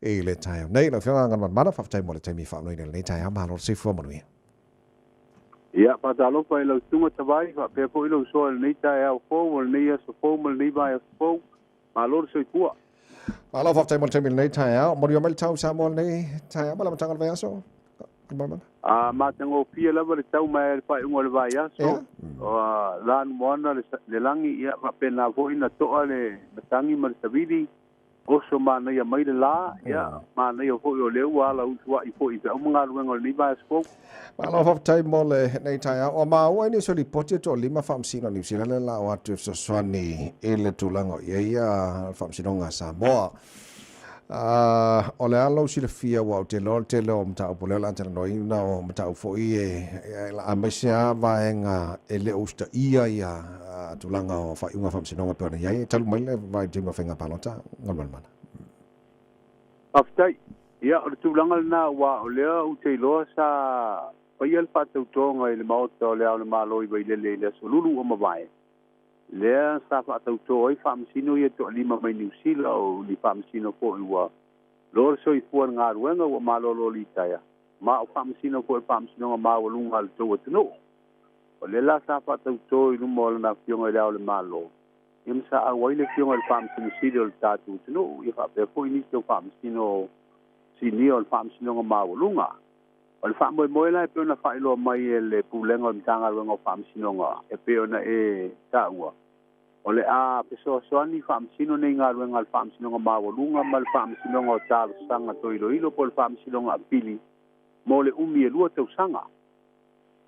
I le taeao nei, lau Afioga Galumalemana, faafetai mo le taimi faaonoina i lenei taeao, malo le soifua manuia. Ia, faatalofa i lau Susuga Tavai, faapea foi lou soa i lenei taeao fou, o lenei aso fou ma lenei vaiaso fou. Malo le soifua. Malo faafetai mo le taimi i lenei taeao. Manuia mai le tau i Samoa i lenei taeao ma le amataga o le vaiaso. Galumalemana. A matagofie lava le tau mai le faaiuga o le vaiaso. Ia. Lanumoana le lagi, ia faapena foi na toa le matagi ma le savili. Oso manaia mai le la, ia manaia foi o lea ua ala usuai foi i feau ma galuega o lenei vaiaso fou. Malo faafetai mo lenei taeao. Ua maua i nisi o lipoti e toalima faamasino a Niu Sila lea la o atu e fesoasoani i le tulaga o i ai le faamasinoga a Samoa. O le a lou silafia ua ou te iloa le tele o mataupu lea o le a talanoaina o mataupu foi e aemaise lava vaega e le o usitaia ia tulaga o faaiuga faamasinoga pei ona i ai talu mai le vaitaimi o faiga palota. Galumalemana. Faafetai. Ia, o le tulaga lena aua o lea ou te iloa sa faia le faatautoga i le Maota o le Ao o le Malo i Vailele i le Aso Lulu ua mavae, lea sa faatauto ai faamasino ia toalima mai Niu Sila o ni faamasino foi ua loa le soifua i le galuega ua malolo litaea, ma o faamasino foi o le Faamasinoga Maualuga a le tou atunuu. O lea la sa faatauto i luma o lana Afioga i le Ao o le Malo, ia ma sa auai le Afioga i le Faamasino Sili o le tatou atunuu, ia faapea foi nisi o Faamasino Sinia o le Faamasinoga Maualuga. O le faamoemoe la e pei ona faailoa mai e le Pulega o le Matagaluega o Faamasinoga e pei ona e taua, o le a fesoasoani faamasino nei galuega a le Faamasinoga Maualuga ma le Faamasinoga o Talosaga Toiloilo po o le Faamasinoga Apili mo le umi e 2 tausaga.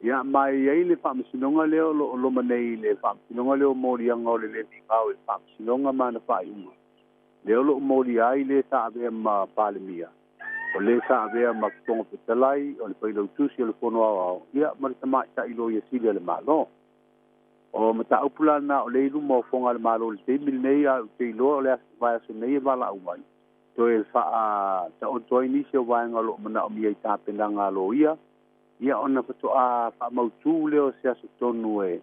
Ia, ma e i ai le faamasinoga lea o lo o loma nei i le faamasinoga lea o moliaga o le le migao i le faamasinoga ma ana faaiuga, lea o lo o molia ai le sa avea ma Palemia, o le sa avea ma Fofoga Fetalai, o le Failautusi o le Fono Aoao, ia, ma le Tamaitai Loia Sili a le Malo. O mataupu la na o lea i luma o fofoga a le Malo i le taimi lenei, a ou te iloa o le vaiaso nei e valaau ai, toe faataoto ai nisi o vaega o lo o manaomia i tapenaga a loia, ia ona faatoa faamautu lea o se aso tonu e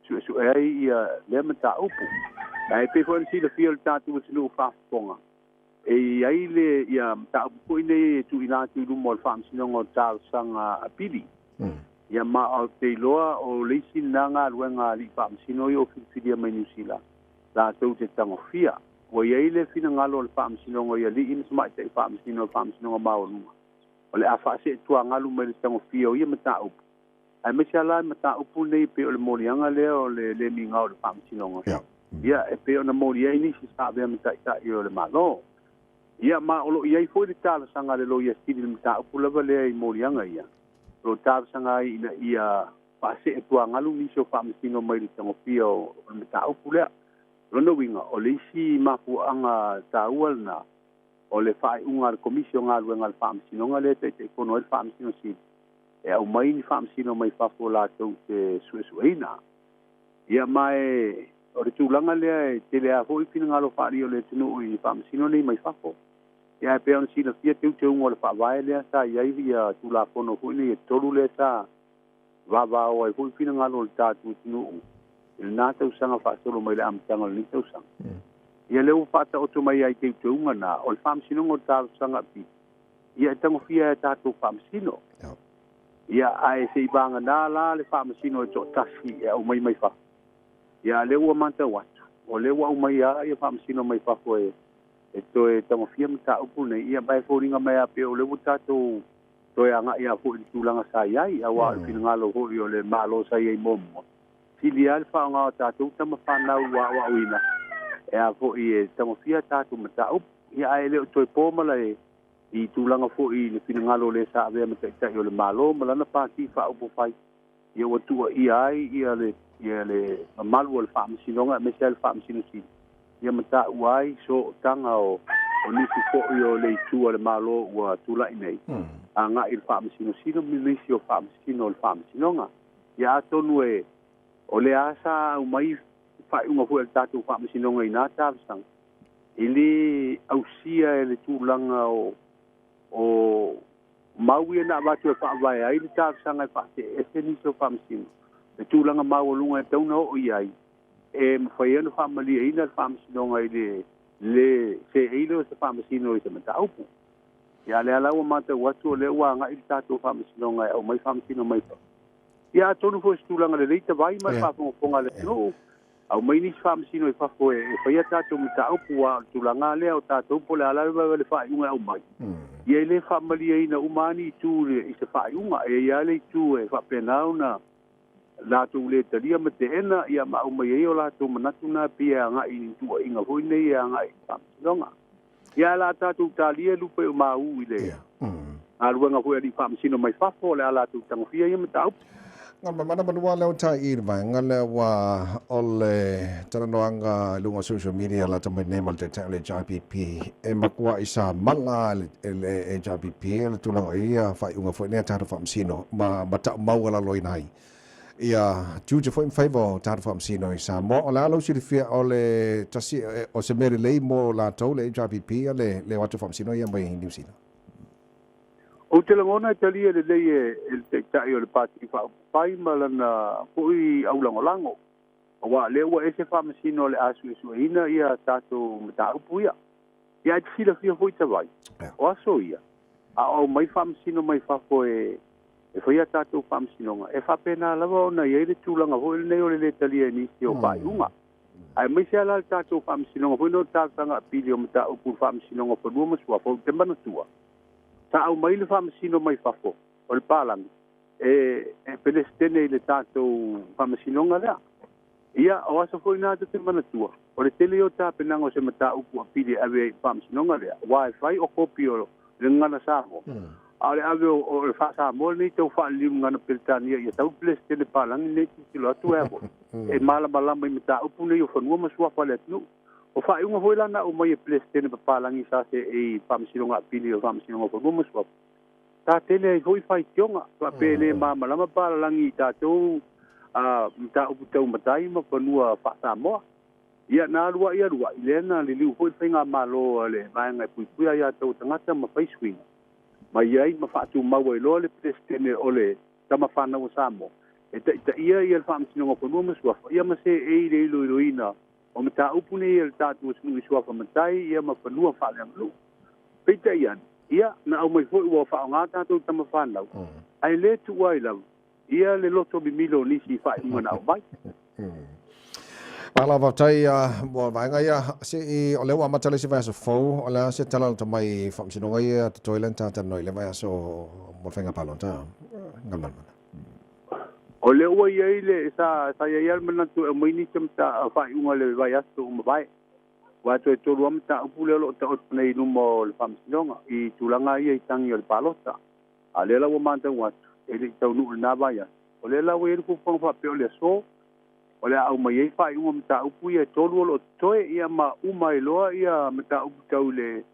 suesue ai ia lea mataupu. Ae pei foi ona silafia o le tatou atunuu faafofoga, e i ai le ia mataupu foi nei e tuuina atu i luma o le Faamasinoga o Talosaga Apili. Ia ma ou te iloa o le isi lena galuega a alii faamasino ia ua filifilia mai Niu Sila, latou te tagofia. Ua i ai le finagalo o le Faamasinoga i alii ma tamaitai faamasino o le Faamasinoga Maualuga, o le a faaseetuagalu mai le tagofia o ia mataupu, aemaise lava la mataupu nei pei o le moliaga lea o le le migao i le Faamasinoga. Ia, e pei ona molia ai nisi sa avea ma taitai o le Malo. Ia, ma o lo o i ai foi le talosaga a le Loia Sili i le mataupu lava lea i moliaga ia, o lo o talosaga ai ina ia faaseetuagalu nisi o faamasino mai le tagofia o le mataupu lea. O lona uiga, o le isi mafuaaga taua lena o le faaiuga a le Komisi o Galuega a le Faamasinoga lea e Taitaifono ai le Faamasino Sili, e aumai ni faamasino mai fafo latou te suesueina. Ia ma e o le tulaga lea e tele lava foi finagalo faaalia o le atunuu i faamasino nei mai fafo. Ia ae pei ona silafia teuteuga o le faavae lea sa i ai ia Tulafono foi nei e 3 lea sa vavao ai foi finagalo o le tatou atunuu i lena tausaga faasolo mai le amataga o lenei tausaga. Ia lea ua faataoto mai ai teuteuga na, o le Faamasinoga o Talosaga Apili, ia e tagofia e tatou faamasino. Ia ae se i vagana la le faamasino e toatasi e aumai mai fafo. Ia lea ua matau atu, o lea ua aumai lava ia faamasino mai fafo e toe tagofia mataupu nei, ia ma e foliga mai lava pei o lea ua tatou toe agai lava foi i le tulaga sa i ai, aua o le finagalo foi o le Malo sa i ai muamua, sili lava le faaaoga o tatou tama fanau ua aoaoina e a foi e tagofia tatou mataupu. Ia ae le o toe po malae i tulaga foi i le finagalo o le sa avea ma taitai o le Malo ma lana pati faaupufai, ia ua tuuaia ai ia le mamalu o le Faamasinoga aemaise ai le Faamasino Sili, ia ma taua ai sootaga o nisi foi o le itu a le Malo ua tulai nei agai i le Faamasino Sili ma nisi o faamasino o le Faamasinoga. Ia atonu e o lea sa aumai faaiuga foi a le tatou Faamasinoga i na talosaga, e le ausia e le tulaga o mau ia na avatu e faavae ai le talosaga e faaseese nisi o faamasino, le tulaga maualuga e tatau ona oo i ai, e mafai ai ona faamalieina le Faamasinoga i le Le seei lea o se faamasino i se mataupu. Ia lea la ua matau atu o lea ua agai le tatou faamasinoga e aumai faamasino mai fafo. Ia atonu foi o se tulaga lelei tavai ma le faafogafoga a le atunuu, aumai nisi faamasino i fafo e faia tatou mataupu, aua o le tulaga lea o tatou po o le a lava le faaiuga e aumai, ia e le faamalieina uma lava ni itu i se faaiuga. E i ai lava le itu e faapena ona latou le talia ma teena, ia ma aumai ai o latou manatu na pei e agai i ni tuuaiga foi nei e agai i le faamasinoga. Ia ae o le a tatou talia lupe o maū i le galuega foi a alii faamasino mai fafo, o le a latou tagofia ia mataupu. Mana manua lea o tai i le vaega lea ua o le talanoaga i luga o social media lata mai nei ma le taitai o le HRPP e matuai sa mala e le HRPP le tulaga o ia faaiuga foi nei a tatou faamasino ma taumaualaloina ai ia tiute foi ma faiva o tatou faamasino i Samoa. O le a lou silafia o le tasi o se mea lelei mo latou le HRPP le o atu faamasino ia mai Niu Sila? Ou te lagona e talia lelei e le Taitai o le Pati Faaupufai ma lana foi aulagolago, aua o lea ua ese faamasino o le a suesueina ia tatou mataupu ia. Ia ae te silafia foi Tavai, o aso ia, a o aumai faamasino mai fafo e faia tatou faamasinoga, e faapena lava ona i ai le tulaga foi lenei o le lē talia e nisi o faaiuga. Aemaise lava la le tatou faamasinoga foi lenei o le talosaga apili o mataupu i le Faamasinoga o Fanua ma Suafa. Ou te manatua, sa aumai le faamasino mai fafo o le palagi e Pelesitene i le tatou faamasinoga lea. Ia, o aso foi na ta te manatua, o le tele ia o tapenaga o se mataupu apili e ave ai i le faamasinoga lea, aua e fai o kopi o le gagana Samoa, a o le ave o le faa-Samoa lenei tau faaliliu gagana Peretania ia tau le Pelesitene palagi lenei tilotilo atu e a foi, e malamalama i mataupu nei o fanua ma suafa o le atunuu. O faaiuga foi la na aumai e Pelesitene papalagi sa seei i Faamasinoga Apili o le Faamasinoga o Fanua ma Suafa, sa tele ai foi faitioga faapea e le malamalama palalagi i tatou mataupu tau matai ma fanua faa-Samoa. Ia, na alu ai alu ai, lea na liliu foi le faigamalo a le vaega e puipuia aia tatau a tagata ma fai suiga mai ai ma faatumau ai loa le Pelesitene o le tama fanau a Samoa e taitaia ia le Faamasinoga o Fanua ma Suafa, ia ma seei le iloiloina o mataupu nei a le tatou atunuu i suafa matai ia ma fanua faaleaganuu. Peitai ane, ia, na aumai foi ua faaaoga tatou tama fanau, ae le tuua ai lava ia le loto mimilo o nisi i faaiuga na aumai. Malo faafetai mo le vaega ia. Se i o lea ua amata le isi vaiaso fou, o le a se tala lata mai i faamasinoga ia totoe lea na talanoa i le vaiaso mo le faiga palota? Galumalemana. O lea ua i ai le, sa, sa i ai lava le manatu e aumai nisi o faaiuga i le vaiaso ua mavae. Aua toe tolu lava mataupu lea o lo o taoto nei i luma o le Faamasinoga i tulaga ia i tagi o le palota. A o lea la ua matau atu, e le i taunuu i lena vaiaso. O lea la ua i ai le fuafuaga faapea o le aso o le a aumai ai faaiuga o mataupu ia e tolu o lo o totoe, ia ma uma ai loa ia mataupu tau i le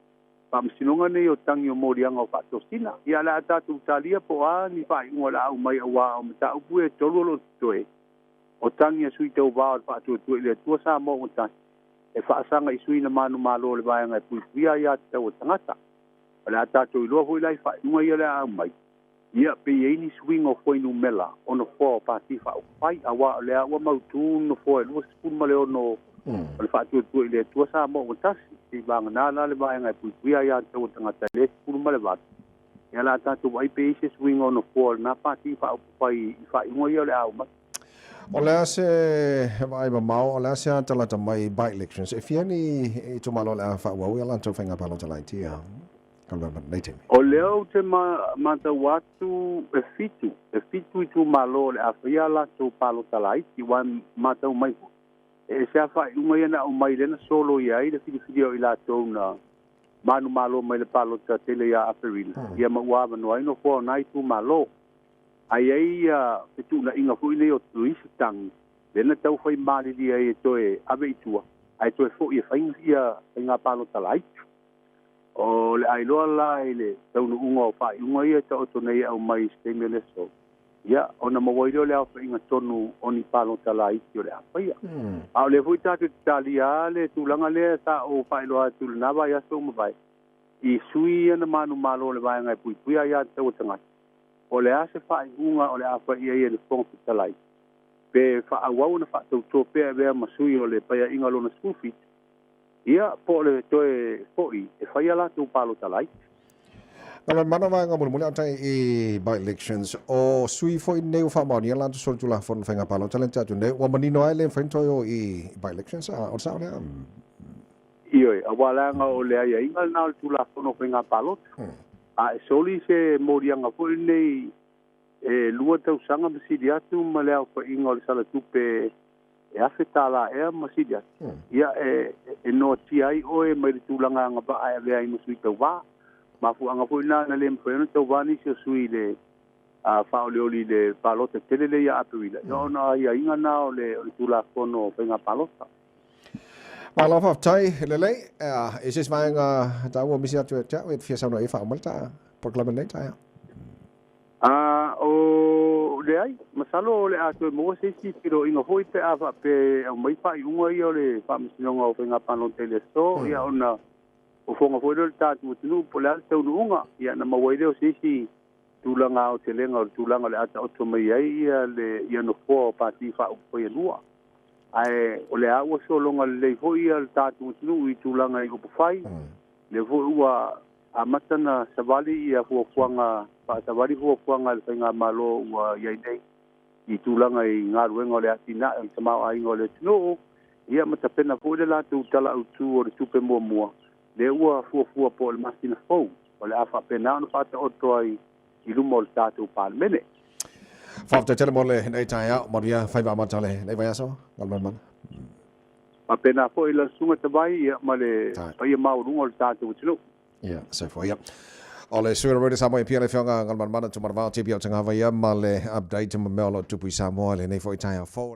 Faamasinoga nei o tagi o moliaga o faatosina. Ia o le a tatou talia po o a ni faaiuga o le a aumai aua o mataupu ia e tolu o lo o totoe, o tagi a sui tauva o le Faatuatua i le Atua Samoa ua tasi e faasaga i sui na manumalo o le vaega e puipuia aia tatau a tagata. O le a tatou iloa foi la i faaiuga ia o le a aumai, ia pe i ai ni suiga o fuainumera o nofoa o Pati Faaupufai, aua o lea ua mautu nofoa e 26 o le Faatuatua i le Atua Samoa ua tasi, se i vagana la le vaega e puipuia aia tatau a tagata e le 18. Ia o le a tatou vaai pe i ai se suiga o nofoa o lena Pati Faaupufai i faaiuga ia o le a aumai. O le a se vaai mamao, o le a se atalata mai by-elections? E fia ni itumalo o le a faaauau ia latou faiga palota laiti ia nei taimi? O lea ou te matau atu e fitu, e fitu itumalo o le a faia a latou palota laiti, aua e matau mai foi, e ese lava faaiuga ia na aumai lea na soloia ai le filifilia o i latou na manumalo mai le palota tele ia Aperila, ia ma ua avanoa ai nofoa o na itumalo. Ae i ai ia fetuunaiga foi nei o isi tagi lea na tau fai malilie ai e toe ave i tua ae toe foi e fai ia faiga palota laiti. O le a iloa la i le taunuuga o faaiuga ia e taoto nei e aumai i se taimi o le aso, ia ona maua ai lea o le aofaiga tonu o ni palota laiti o le a faia. A o lea foi tatou te talia lava le tulaga lea sa ou faailoa atu i lena vaiaso ua mavae, i sui ia na manumalo o le vaega e puipuia aia tatau a tagata. Po o le a se faaiuga o le a fai i ai e le Fofoga Fetalai, pe faaauau ona faatauto pea e avea ma sui o le Paeaiga lona 17, Ia, po o le toe fo'i e fai a latou palota laiti. Na le mana vaega mulimuli a tai i by-elections, o sui foi nei ua faamaonia latou solitulafono faiga palota lea na tea atu nei, ua manino ai le mafai ona toe o i by-elections, a o le sao lea? Ioe, aua leaga o le aiaiga lena o le Tulafono o Faiga Palota. A e soli se moliaga foi lenei e 2 tausaga ma sili atu ma le aofaiga o le sala tupe e $1,000 ea ma sili atu, ia e noatia ai oe mai le tulaga agavaa e avea ai ma sui tauvā. Mafuaaga foi lena na le mafai ona tauvā nisi o sui i le faaolioli i le palota tele lea ia Aperila, ia ona aiaiga na o le Tulafono o Faiga Palota. Malo faafetai, lelei. E se isi vaega taua misi atu e te au e te fia saunoa i ai faauma le ta polokalame lenei taeao? A o leai, masalo o le a toe maua se isi feiloaiga foi pe a faapea e aumai faaiuga ia o le Faamasinoga o Faiga Palota i le aso, ia ona fofoga foi lea o le tatou atunuu po o le a le taunuuga, ia ona maua ai lea o se isi tulaga aotelega o le tulaga o le a taoto mai ai ia le ia nofoa o Pati Faaupufai e lua. Ae o lea ua sologa lelei foi ia le tatou atunuu i tulaga i upufai, lea foi ua amata na savali ia fuafuaga, faasavali fuafuaga a le faigamalo ua i ai nei i tulaga i galuega o le atinae o le tamaoaiga o le atunuu, ia ma tapena foi le latou Tala Autu o le Tupe muamua, lea ua fuafua po o le masina fou o le a faapena ona faataoto ai i luma o le tatou Palemene. Faafetai tele mo lenei taeao, manuia faiva amata lenei vaiaso, Galumalemana. Faapena foi lau Susuga Tavai ia ma le paia maualuga o le tatou atunuu. Ia, soifua ia. O le sui o le Radio Samoa i Apia le Afioga Galumalemana Tumanavao TB o Tagava ia ma le update ma mea o lo o tupu i Samoa i lenei foi taeao fou.